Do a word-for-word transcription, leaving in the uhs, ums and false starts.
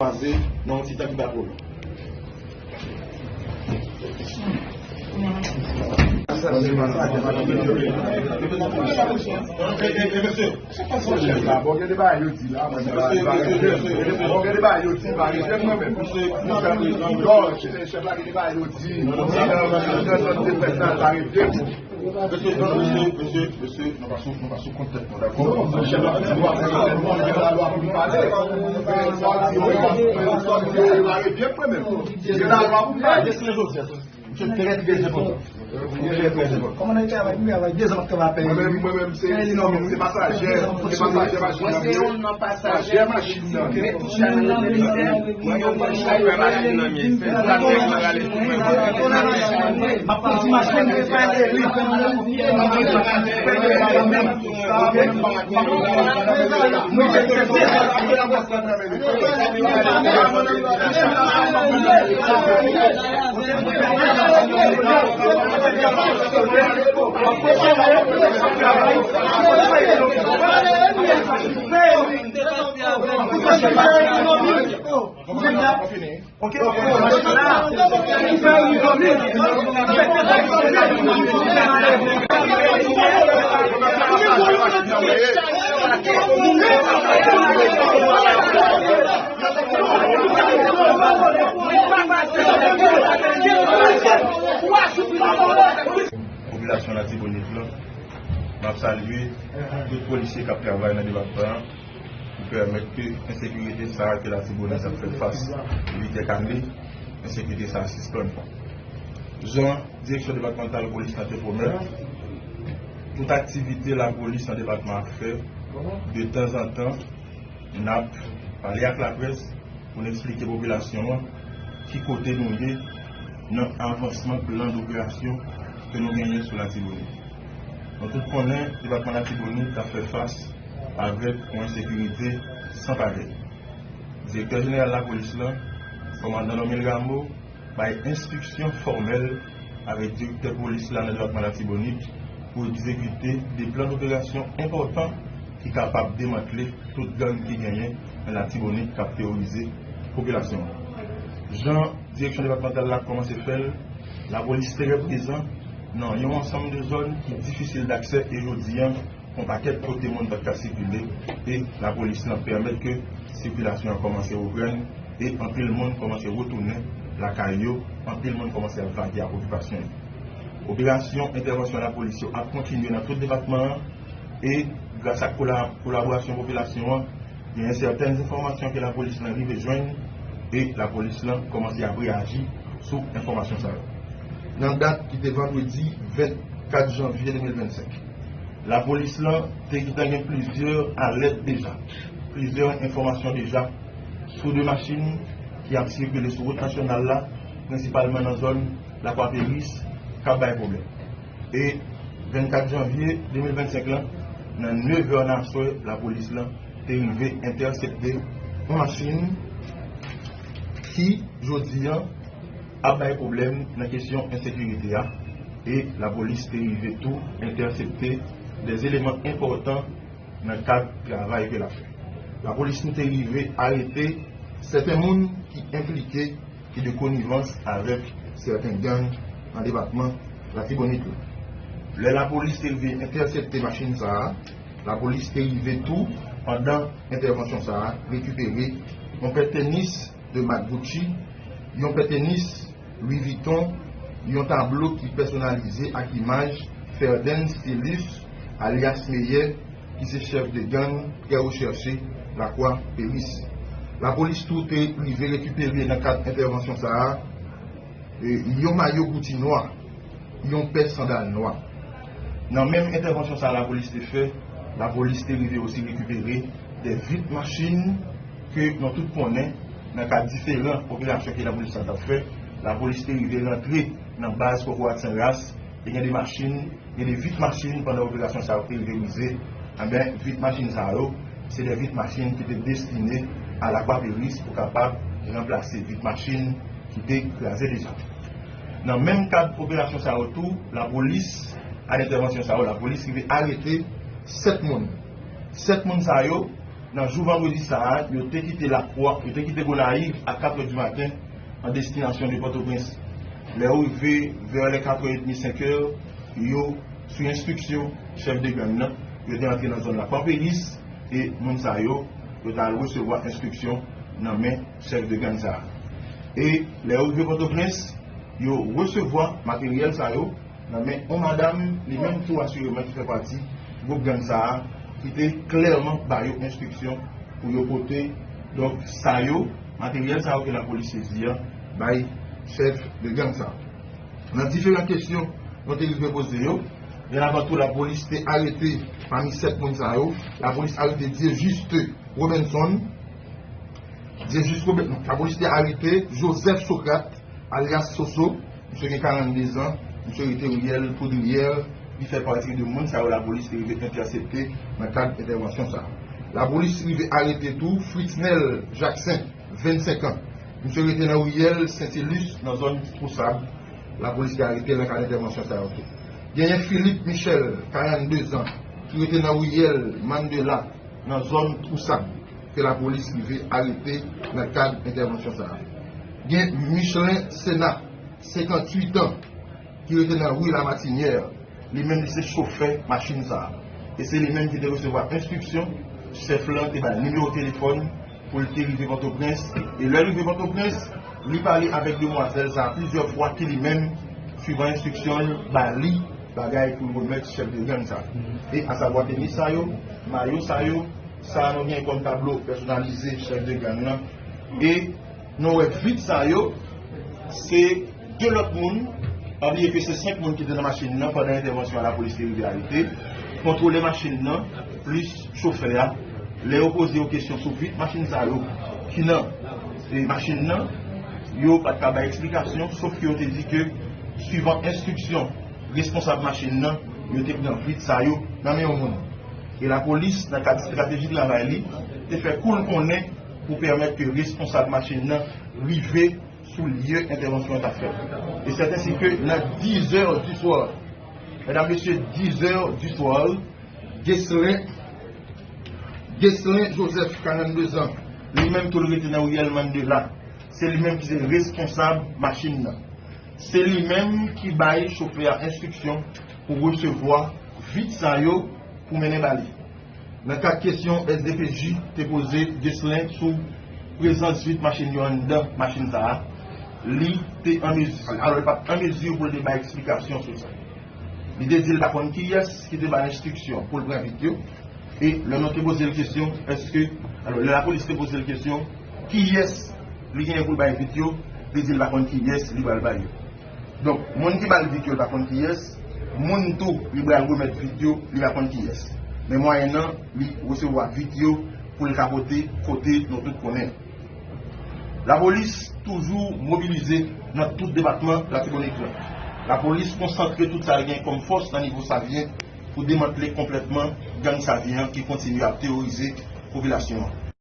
Kwaze nan yon ti tan ki pa twò long. Chèf la, bon, gen de bagay yo di la, mwen, bon, gen de bagay yo di, pa gen mwen menm. Chèf la, gen de bagay yo di, nan zòn de fèt la, pa gen de mo. Mesye, non, mesye, mesye, mesye, nou pa sou, nou pa sou kont tèt nou, dakò? Chèf la, nou pa sou kont tèt nou, nou pa sou kont tèt nou. Mesye, trè, trè enpòtan. Kòmandan, travay, travay, de zan ap travay, mwen menm, se, se pasajè, se pasajè machin nan, se youn nan pasajè machin nan. Popilasyon Latibonit lan, m ap salye tout polisye k ap travay nan depatman an pou pèmèt ke ensekirite sa a ke Latibonit ap fè fas depi kèk ane, ensekirite sa a sispann. Jan Direksyon Depatmantal Polis lan te pwomèt, tout aktivite lapolis nan depatman ap fè, detanzantan, n ap pale ak laprès pou n eksplike popilasyon an ki kote nou ye nan avansman plan doperasyon ke nou genyen sou Latibonit. Nou tout konnen depatman Latibonit ap fè fas avèk yon ensekirite san parèy. Direktè jeneral lapolis lan, kòmandan Normil Rameau, bay enstriksyon fòmèl avèk direktè polis la nan depatman Latibonit pou egzekite de plan doperasyon enpòtan ki kapab demantle tout gang ki genyen nan Latibonit k ap teworize popilasyon an. Jan direksyon depatmantal la kòmanse fè l, lapolis trè prezan nan yon ansanm de zòn ki difisil daksè e jodi a, yon pakèt kote moun pa t ka sikile e lapolis lan pèmèt ke sikilasyon an kòmanse reprann e anpil moun kòmanse retounen lakay yo, anpil moun kòmanse ap vake ak okipasyon yo. Operasyon entèvansyon lapolis yo ap kontinye nan tout depatman an e gras ak kola-, kolaborasyon popilasyon an, genyen sètèn enfòmasyon ke lapolis lan rive jwenn e lapolis lan kòmanse ap reyaji sou enfòmasyon sa yo. Nan dat ki te vandredi vennkat janvye de mil vennsenk, lapolis lan te gentan gen plizyè alèt deja, plizyè enfòmasyon deja sou de machin ki ap sikile sou wout nasyonal la, prensipalman nan zòn Lakwa Peris, k ap bay pwoblèm. E vennkat janvye de mil vennsenk lan, nan nevè nan aswè, lapolis lan te rive entèsepte yon machin ki, jodi a, ap bay pwoblèm nan kesyon ensekirite a. E lapolis te rive tou entèsepte de eleman enpòtan nan kad travay ke l ap fè. Lapolis nou te rive arete sèten moun ki enplike ki de konivans avèk sèten gang nan depatman Latibonit la. Lè lapolis te rive entèsepte machin sa a, lapolis te rive tou, pandan entèvansyon sa a, rekipere yon pè tenis de mak Gucci, yon pè tenis Louis Vuitton, yon tablo ki pèsonalize ak imaj Ferdens Stilus, alyas Meyè, ki se chèf de gang trè rechèche Lakwa Peris. Lapolis tou te rive rekipere nan kad entèvansyon sa a, e, yon mayo Gucci nwa, yon pè sandal nwa. Nan menm entèvansyon sa a lapolis te fè, lapolis te rive osi rekipere de vit machin ke nou tout konnen nan kad diferan operasyon ke lapolis la t ap fè. Lapolis te rive rantre nan baz Kokorat Senras, e gen de machin, gen de vit machin pandan operasyon sa yo te rive vize. Enben, vit machin sa yo, se de vit machin ki te destine a Lakwa Peris pou kapab ranplase vit machin ki te kraze deja. Nan menm kad operasyon sa yo tou, lapolis, ak entèvansyon sa yo, lapolis rive arete sèt moun. Sèt moun sa yo, Nan jou vandredi sa a, yo te kite Lakwa, yo te kite Gonayiv a kat è di maten an destinasyon de Pòtoprens. Lè yo rive vè lè kat è edmi, senk è, yo, sou enstriksyon chèf de gang nan, yo te antre nan zòn la Pampellis e moun sa yo, yo t al resevwa enstriksyon nan men chèf de gang sa a. E lè yo rive Pòtoprens, yo resevwa materyèl sa yo nan men yon madanm, li menm tou asireman ki fè pati gwoup gang sa a, ki te klèman ba yo enstriksyon pou yo pote, donk, sa yo, materyèl sa yo ke lapolis sezi an, bay chèf de gang sa a. Nan diferan kesyon nou te rive poze yo, byen avan tou, lapolis te arete, pami sèt moun sa yo, lapolis arete Dieujuste Robinson, Dieujuste Robinson, lapolis te arete Joseph Socrate, alyas Soso, misye gen karannde zan, misye rete riyèl Poudrière, li fè pati de moun sa yo lapolis te rive entèsepte nan kad entèvansyon sa a. Lapolis rive arete tou Fritznel Jackson, vennsenk an. Misye rete nan riyèl Saint-Illustre, nan zòn Twosab. Lapolis te arete l nan kad entèvansyon sa yo tou. Genyen Philippe Michel, karannde zan, ki rete nan riyèl Mandela, nan zòn Twosab, ke lapolis rive arete nan kad entèvansyon sa a. Gen Michelin Sena, senkantuit an, ki rete nan ri Lamatinière, li menm li se chofè machin sa a. E se li menm ki te resevwa enstriksyon, chèf lan te ba l nimewo telefòn pou l te rive Pòtoprens. E lè l rive Pòtoprens, li pale avèk demwazèl sa a plizyè fwa ki li menm, swivan enstriksyon l, ba li bagay pou l remèt chèf de gang sa a. E asavwa tenis sa yo, mayo sa yo, sa a nou gen kòm tablo pèsonalize chèf de gang nan. E nou wè vit sa yo, se de lòt moun, pa bliye ke se senk moun ki te nan machin nan pandan entèvansyon an lapolis te rive arete, kontwole machin nan, plis chofè a. Lè yo poze yo kesyon sou vit machin sa yo, ki nan, e, machin nan, yo pa t ka bay eksplikasyon, sof ke yo te di ke, swivan enstriksyon responsab machin nan, yo te pran vit sa yo nan men yon moun. E lapolis, nan kad estrateji travay li, te fè kou l konnen pou pèmèt ke responsab machin nan rive sou lye entèvansyon an t ap fèt. E sèten si ke nan dix heures du soir, medam, mesye, dix heures du soir, Ghislain, Ghislain Joseph, karannde zan, li menm tou l rete nan riyèl Mandela. Se li menm ki se responsab machin nan. Se li menm ki bay chofè a enstriksyon pou resevwa vit sa yo pou mennen ba li. Nan kad kesyon S D P J te poze Ghislain sou prezans vit machin yo anndan machin sa a, li te an mezi, alò, li pa t an mezi pou l te bay eksplikasyon sou sa. Li te di l pa konn kiyès ki te bay enstriksyon pou l pran vit yo. E lè nou te poze l kesyon, èske, alò, lè lapolis te poze l kesyon, kiyès li genyen pou l bay vit yo, li di l pa konn kiyès li pral bay yo. Donk, moun ki ba l vit yo, li pa konn kiyès, moun tou li pral remèt vit yo, li pa konn kiyès. Men mwayennan li resevwa vit yo pou l ka pote kote nou tout konnen. Lapolis toujou mobilize nan tout depatman Latibonit lan. Lapolis konsantre tout sa l gen kòm fòs nan nivo Savyen pou demantle konplètman gang Savyen an ki kontinye ap teworize popilasyon an.